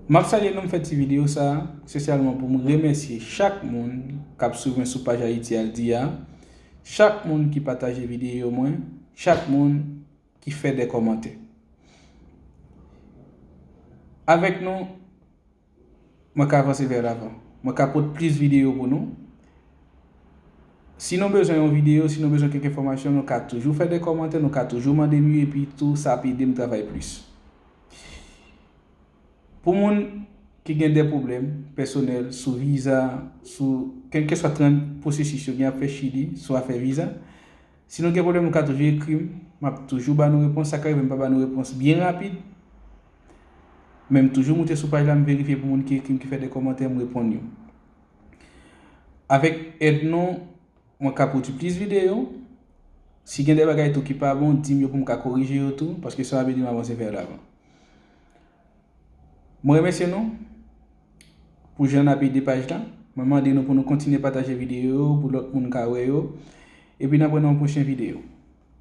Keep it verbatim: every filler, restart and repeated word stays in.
M ap salye nou, m fè ti videyo sa a espesyalman pou m remèsye chak moun k ap swiv mwen sou paj Ayiti Aldi a, chak moun ki pataje videyo mwen, chak moun ki fè de kòmantè. Avèk nou, mwen ka avanse vè lavan. Mwen ka pote plis videyo pou nou. Si nou bezwen yon videyo, si nou bezwen kèk enfòmasyon, nou ka toujou fè de kòmantè, nou ka toujou mande m yo, epi tou sa ap ede m travay plis. Pou moun ki gen de pwoblèm pèsonèl sou viza, sou kèlkeswa trant pwosesis yo gen ap fè Chili sou afè viza, si nou gen pwoblèm, nou ka toujou ekri m, m ap toujou ba nou repons. Sa ka rive m pa ba nou repons byen rapid, men m toujou moute sou paj la, m verifye pou moun ki ekri m, ki fè de kòmantè, m reponn yo. Avèk èd nou, mwen ka pwodui plis videyo. Si gen de bagay tou ki pa bon, di m yo pou m ka korije yo tou, paske sa ap ede m avanse vè lavan. Mwen remèsye nou pou jan n ap ede paj la. Mwen mande nou pou nou kontinye pataje videyo yo pou lòt moun ka wè yo. Epi n ap wè nan yon pwochen videyo.